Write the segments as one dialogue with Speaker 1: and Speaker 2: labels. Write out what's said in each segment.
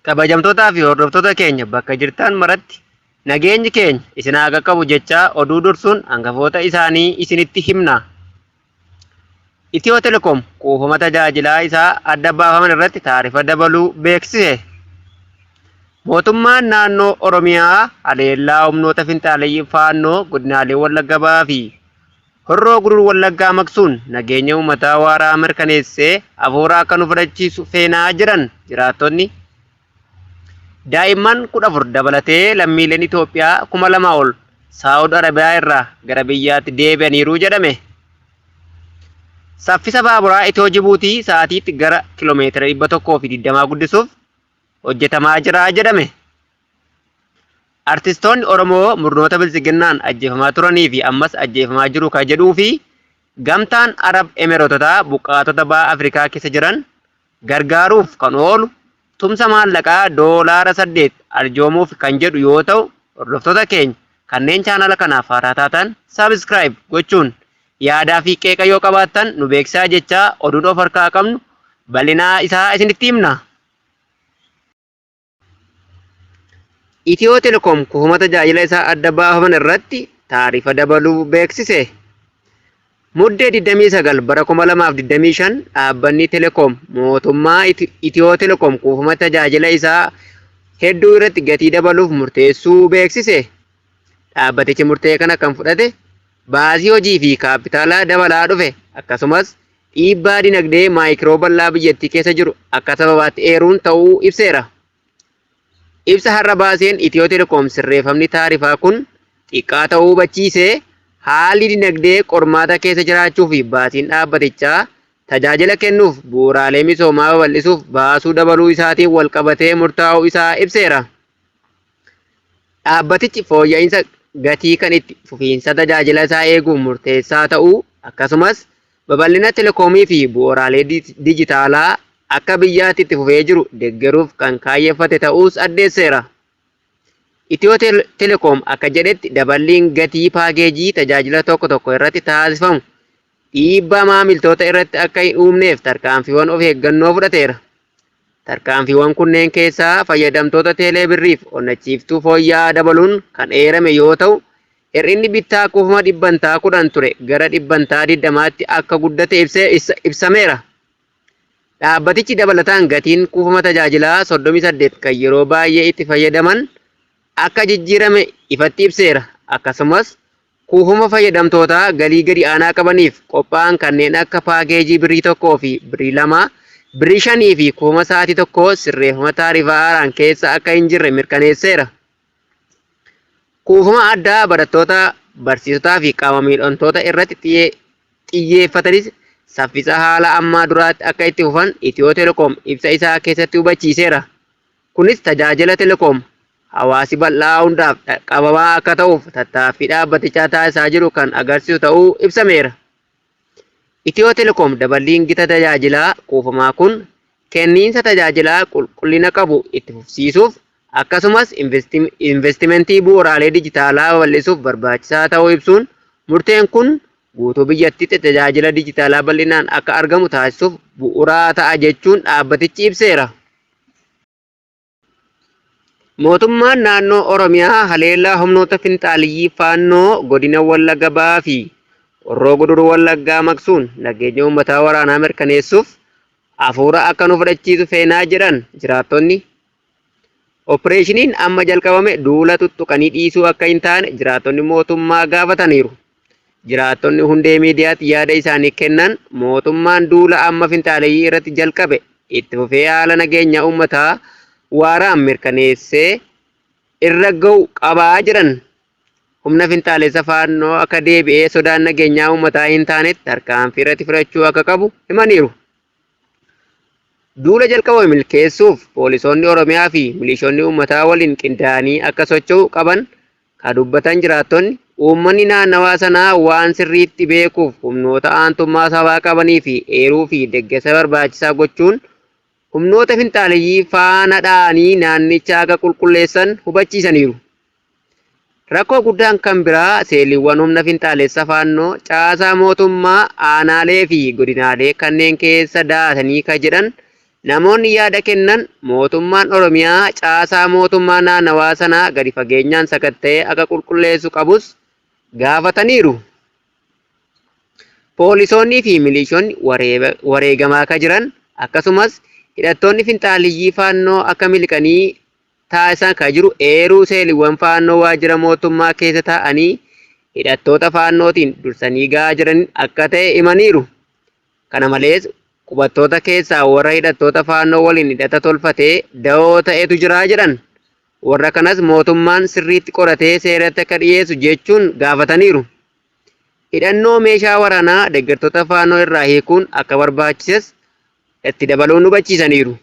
Speaker 1: Kabajamtootaa fi hordoftoota keenya bakka jirtan maratti nageenyi keenya isin haa qaqqabu jechaa oduu dursuun hangafoota isaanii isinitti himna. Itiyoo Telekoom kuufama tajaajilaa isaa adda baafaman irratti taarifa dabaluu beeksise. Mootummaan naannoo Oromiyaa haleellaa humnoota finxaaleyyii Faannoo godinaalee Wallagga Bahaa fi Horroo Guduruu Wallaggaa maqsuun nageenya uummataa waaraa mirkaneessee hafuura akka nu fudhachiisu feenaa jedhan jiraattonni. Daa'imman 14 dabalatee lammiileen Itoophiyaa 2000 ol Saa'ud Arabiyaa irraa gara biyyaatti deebi'aniiru jedhame. Saffisa baaburaa Itiyoo Jibuutii sa'aatiitti gara kiiloomeetira 120 guddisuuf hojjetamaa jira jedhame. Artistoonni Oromoo murnoota Biltsiginnaan ajjeefamaa turanii fi ammas ajjeefamaa jiru ka jedhuu fi Gamtaan Arab Emereetotaa buqqaatota Baha Afrikaa keessa jiran gargaaruuf kan oolu tumsa maallaqaa doolaara 8 arjoomuuf kan jedhu yoo ta'u hordoftoota keenya kanneen chaanala kanaaf haaraa taatan subscribe gochuun yaadaa fi qeeqa yoo qabaattan nu beeksisaa jechaa oduun of harkaa qabnu bal'inaa isaa isinitti himna. Itiyoo Telekoom kuufama tajaajila isaa adda baafaman irratti taarifa dabaluu beeksise. Muddee 29 bara 2025 dhaabbanni Telekoom mootummaa Itiyoo Telekoom kuufama tajaajila isaa hedduu irratti gatii dabaluuf murteessuu beeksise. Dhaabbatichi murtee kana kan fudhate baasii hojii fi kaappitaalaa dabalaa dhufe akkasumas dhiibbaa dinagdee maayikiroo bal'aa biyyattii keessa jiru akka sababaatti eeruun ta'uu ibseera. Ibsa har'a baaseen Itiyoo Telekoom sirreeffamni taarifaa kun xiqqaa ta'uu hubachiisee, haalli dinagdee qormaata keessa jiraachuu fi baasiin dhaabbatichaa tajaajila kennuuf bu'uuraalee misoomaa babal'isuuf baasuu dabaluu isaatiin walqabatee murtaa'uu isaa ibseera. Dhaabbatichi fooyya'insa gatii kan itti fufiinsa tajaajila isaa eeguuf murteessaa ta'uu akkasumas babal'ina telekoomii fi bu'uuraalee dijitaalaa akka biyyaatti itti fufee jiru deggeruuf kan kaayyeffate ta'uus addeesseera. Itiyoo Telekoom akka jedhetti daballiin gatii paakeejii tajaajila tokko tokko irratti taasifamu dhiibbaa maamiltoota irratti akka hin uumneef tarkaanfiiwwan of eeggannoo fudhateera. Tarkaanfiiwwan kunneen keessaa fayyadamtoota Teelee Birriif onnachiiftuu fooyya'aa dabaluun kan eerame yoo ta'u, hir'inni bittaa kuufama dhibbantaa 10 ture gara dhibbantaa 20tti akka guddate ibsameera. Dhaabbatichi dabalataan gatiin kuufama tajaajilaa 38 kan yeroo baay'ee itti fayyadaman akka jijjiirame ifatti ibseera. Akkasumas Kuufama fayyadamtootaa galii gadi aanaa qabaniif qophaa'an kanneen akka paakeejii birrii 1 fi birrii 2, birrii 5 fi kuufama sa'aatii tokkoo sirreeffama taarifaa haaraan keessa akka hin jirre mirkaneesseera. Kuufama addaa barattoota, barsiisotaa fi qaama miidhamtoota irratti xiyyeeffatanis saffisa haala ammaa duraatti akka itti fufan Itiyoo Telekoom ibsa isaa keessatti hubachiiseera. Kunis tajaajila telekoom hawaasi bal'aa hundaaf dhaqqabamaa akka ta'uuf tattaaffii dhaabbatichaa taasisaa jiru kan agarsiisu ta'uu ibsameera. Itiyoo Telekoom daballiin gita tajaajilaa kuufamaa kun kenniinsa tajaajilaa qulqullina qabu itti fufsiisuuf akkasumas investimentii bu'uuraalee dijitaalaa babal'isuuf barbaachisaa ta'uu ibsuun murteen kun guutuu biyyattiitti tajaajila dijitaalaa bal'inaan akka argamu taasisuuf bu'uura ta'a jechuun dhaabbatichi ibseera. Mootummaan naannoo Oromiyaa haleellaa humnoota finxaaleyyii Faannoo godina Wallagga Bahaa fi Horroo Guduruu Wallaggaa maqsuun nageenya uummataa waraanaa mirkaneessuuf hafuura akka nu fudhachiisu feenaa jedhan jiraattonni. Oppireeshiniin amma jalqabame duula tuttuqanii dhiisuu akka hin taane jiraattonni mootummaa gaafataniiru. Jiraattonni Hundee Miidiyaatti yaada isaanii kennan mootummaan duula amma finxaaleyyii irratti jalqabe itti fufee haala nageenya uummataa waaraan mirkaneessee irra ga'u qaba jedhan. Humna finxaalessa Faannoo akka deebi'ee sodaan nageenyaa uummataa hin taanetti tarkaanfii irratti fudhachuu akka qabu himaniiru. Duula jalqabame milkeessuuf poolisoonni Oromiyaa fi milishoonni uummataa waliin qindaa'anii akka socho'u qaban ka dubbatan jiraattonni, uummanni naannawaa sanaa waan sirriitti beekuuf humnoota aantummaa sabaa qabanii fi eeruu fi deggersa barbaachisaa gochuun humnoota finxaaleyyii faana dha'anii naannicha akka qulqulleessan hubachiisaniiru. Rakkoo guddaan kan biraa seeliiwwan humna finxaalessa Faannoo caasaa mootummaa aanaalee fi godinaalee kanneen keessa dahatanii ka jedhan Namoonni yaada kennan mootummaan Oromiyaa caasaa mootummaa naannawaa sanaa gadi fageenyaan sakatta'ee akka qulqulleessuu qabus gaafataniiru. Poolisoonnii fi milishoonni wareegamaa akka jiran akkasumas hidhattoonni finxaaleyyii Faannoo akka miliqanii taasisaa kan jiru eeruu seeliiwwan Faannoo waajjira mootummaa keessa taa'anii hidhattoota Faannootiin dursanii gahaa jiraniin akka ta'e himaniiru. Kana malees qubattoota keessaa warra hidhattoota Faannoo waliin hidhata tolfatee dahoo ta'etu jira jedhan. Warra kanas mootummaan sirriitti qoratee seeratti akka dhiyeessu jechuun gaafataniiru. Hidhannoo meeshaa waraanaa deeggartoota Faannoo irraa hiikuun akka barbaachises itti dabaluun hubachiisaniiru.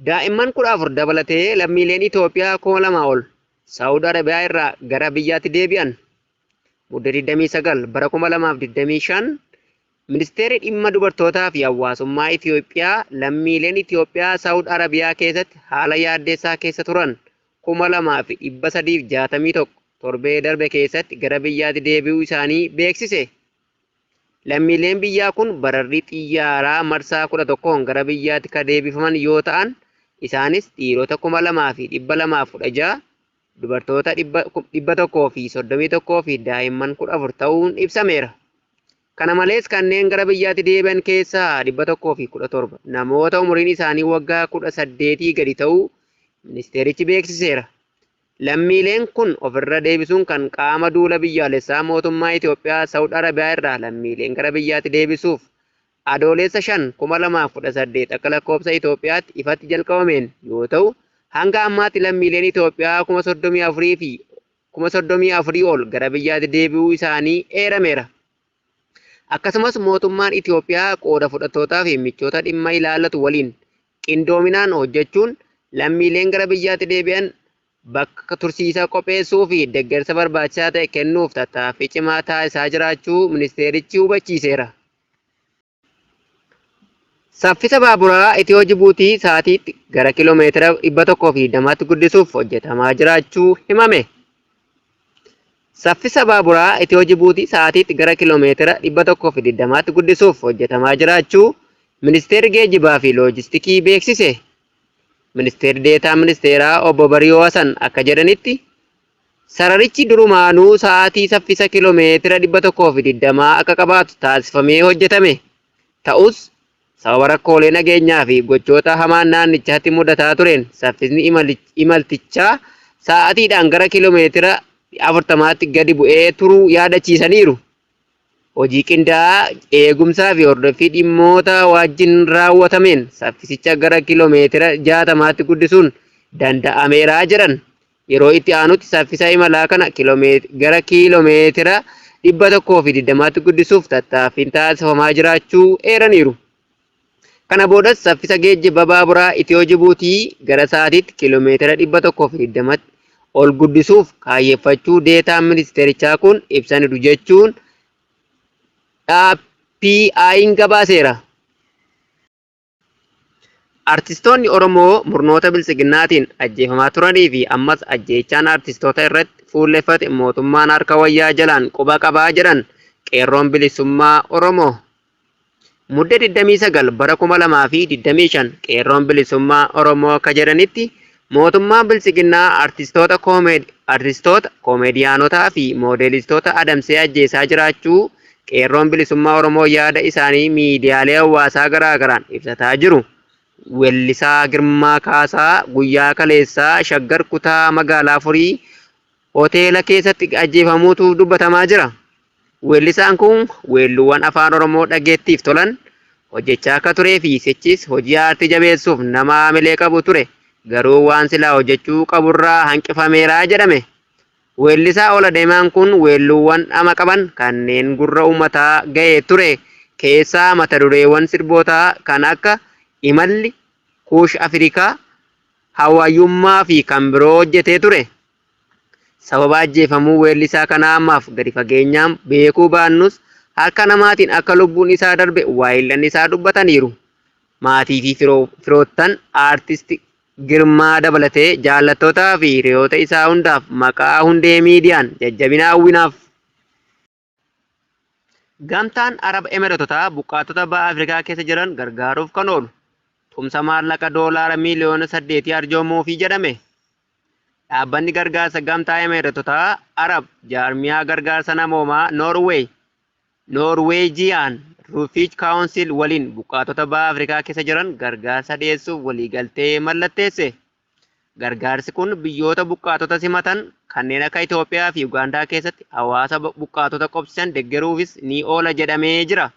Speaker 1: Daa'imman 14 dabalatee lammiileen Itoophiyaa 2000 ol Saawud Arabiyaa irraa gara biyyaatti deebi'an. Mudde 29 bara 2025 Ministeerri Dhimma Dubartootaa fi Hawaasummaa Itoophiyaa lammiileen Itoophiyaa Saawud Arabiyaa keessatti haala yaaddessaa keessa turan 2361 torbee darbe keessatti gara biyyaatti deebi'uu isaanii beeksise. Lammiileen biyyaa kun bararrii xiyyaaraa marsaa 11n gara biyyaatti kan deebifaman yoo ta'an, isaanis dhiirota 2216, dubartoota 131 fi daa'imman 14 ta'uun ibsameera. Kana malees kanneen gara biyyaatti deebi'an keessaa 117 namoota umuriin isaanii waggaa 18 gadi ta'uu ministeerichi beeksiseera. Lammiileen kun ofirra deebisuun kan qaama duula biyyaalessaa mootummaa Itoophiyaa Saawud Arabiyaa irraa lammiileen gara biyyaatti deebisuuf Adoolessa 5, 2018 akka lakkoofsa Itoophiyaatti ifatti jalqabameen yoo ta'u, hanga ammaatti lammiileen Itoophiyaa 34,000 fi 34,000 ol gara biyyaatti deebi'uu isaanii eerameera. Akkasumas mootummaan Itoophiyaa qooda fudhattootaa fi michoota dhimma ilaallatu waliin qindoominaan hojjechuun lammiileen gara biyyaatti deebi'an bakka tursiisaa qopheessuu fi deeggarsa barbaachisaa ta'e kennuuf tattaaffii cimaa taasisaa jiraachuu ministeerichi hubachiiseera. Saffisa baaburaa Itiyoo Jibuutii sa'aatiitti gara kiiloomeetira 120tti guddisuuf hojjetamaa jiraachuu himame. Saffisa baaburaa Itiyoo Jibuutii sa'aatiitti gara kiiloomeetira 120tti guddisuuf hojjetamaa jiraachuu Ministeerri Geejjibaa fi Loojistikii beeksise. Ministeerri Deetaa Ministeeraa Obbo Bariyoo Hasan akka jedhanitti, sararichi durumaanuu sa'aatii saffisa kiiloomeetira 120 akka qabaatu taasifamee hojjetame. Ta'us, sababa rakkoolee nageenyaa fi gochoota hamaan naannichatti mudataa tureen saffisni imaltichaa sa'aatiidhaan gara kiiloomeetira 40tti gadi bu'ee turuu yaadachiisaniiru. Hojii qindaa'aa eegumsaa fi hordoffii dhimmoota wajjin raawwatameen saffisicha gara kiiloomeetira 60tti guddisuun danda'ameera jedhan. Yeroo itti aanutti saffisa imalaa kana gara kiiloomeetira 120tti guddisuuf tattaaffiin taasifamaa jiraachuu eeraniiru. Kana boodas saffisa geejjiba baaburaa Itiyoo Jibuutii gara sa'aatiitti kiiloomeetira 120tti ol guddisuuf kaayyeffachuu deetaan ministeerichaa kun ibsaniiru jechuun PI'n gabaaseera. Artistoonni Oromoo murnoota Biltsiginnaatiin ajjeefamaa turanii fi ammas ajjeechaan artistoota irratti fuulleffate mootummaan harka wayyaa jalaan quba qabaa jedhan Qeerroon Bilisummaa Oromoo. Mudde 29 bara 2025 Qeerroon Bilisummaa Oromoo akka jedhanitti mootummaan Biltsiginnaa artistoota, artistoota, koomediyaanotaa fi moodeelistoota adamsee ajjeesaa jiraachuu Qeerroon Bilisummaa Oromoo yaada isaanii miidiyaalee hawaasaa garaagaraan ibsataa jiru. Wellisaa Girmaa Kaasaa guyyaa kaleessaa Shaggar kutaa magaalaa Furii hoteela keessatti ajjeefamuutu dubbatamaa jira. Weellisaan kun weelluuwwan Afaan Oromoo dhageettiif tolan hojjechaa akka turee fi sichis hojii aartii jabeessuuf nama haamilee qabu ture, garuu waan silaa hojjechuu qaburraa hanqifameera jedhame. Weellisaa ol adeemaan kun weelluuwwan dhama qaban kanneen gurra uummataa ga'e ture keessaa mata dureewwan sirbootaa kan akka Imalli, Kuush Afrikaa, Hawayyummaa fi kan biroo hojjetee ture. Sababa ajjeefamuu weellisaa kanaa ammaaf gadi fageenyaan beekuu baannus harka namaatiin akka lubbuun isaa darbe waahillan isaa dubbataniiru. Maatii fi firoottan Aartist Girmaa dabalatee jaallattootaa fi hiriyoota isaa hundaaf maqaa Hundee Miidiyaan jajjabina hawwinaaf. Gamtaan Arab Emireetotaa buqqaatota baha Afrikaa keessa jiran gargaaruuf kan oolu tumsa maallaqa doolaara miiliyoona 8 arjoomuufi jedhame. Dhaabbanni gargaarsa Gamtaa Emireetotaa Arab jaarmiyaa gargaarsa namoomaa Noorweey Noorweejiyaan Refugee Council waliin buqqaatota baha Afrikaa keessa jiran gargaarsa dhiyeessuuf waliigaltee mallatteesse. Gargaarsi kun biyyoota buqqaatota simatan kanneen akka Itoophiyaa fi Ugaandaa keessatti hawaasa buqqaatota qubsisan deeggaruufis ni oola jedhamee jira.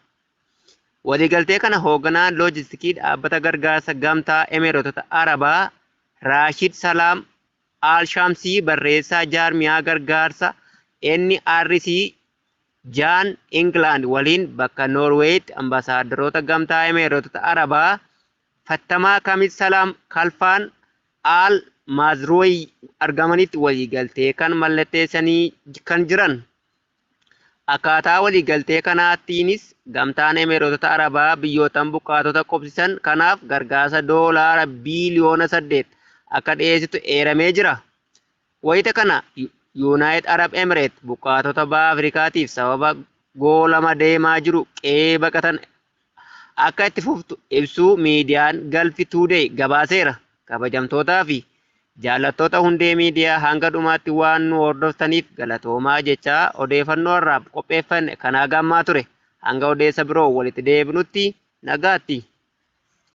Speaker 1: Waliigaltee kana hoogganaan loojistikii dhaabbata gargaarsa Gamtaa Emireetota Arabaa Raashid Salaam Al-Shamsii, barreessaa jaarmiyaa gargaarsa NRC Jaan Ingilaand waliin bakka Noorweeyitti ambaasaadaroota Gamtaa Emireetota Arabaa Fattamaa Kamis Salaam Kalfaan Al Maazruuy argamanitti waliigaltee kan mallatteessanii kan jiran. Akkaataa waliigaltee kanaatiinis Gamtaan Emireetota Arabaa biyyootan buqqaatota qubsisan kanaaf gargaarsa doolaara biiliyoona 8 akka dhiyeessitu eeramee jira. Wayita kana Yuunaayit Arab Emireet buqqaatota baha Afrikaatiif sababa goolama deemaa jiru qe'ee baqatan akka itti fuftu ibsuu miidiyaan Gulf Today gabaaseera. Kabajamtootaa fi jaallattoota Hundee Miidiyaa, hanga dhumaatti waan nu hordoftaniif galatoomaa jechaa, odeeffannoo irraa qopheeffanne kanaa gammaa ture. Hanga odeessa biroo walitti deebinutti nagaatti.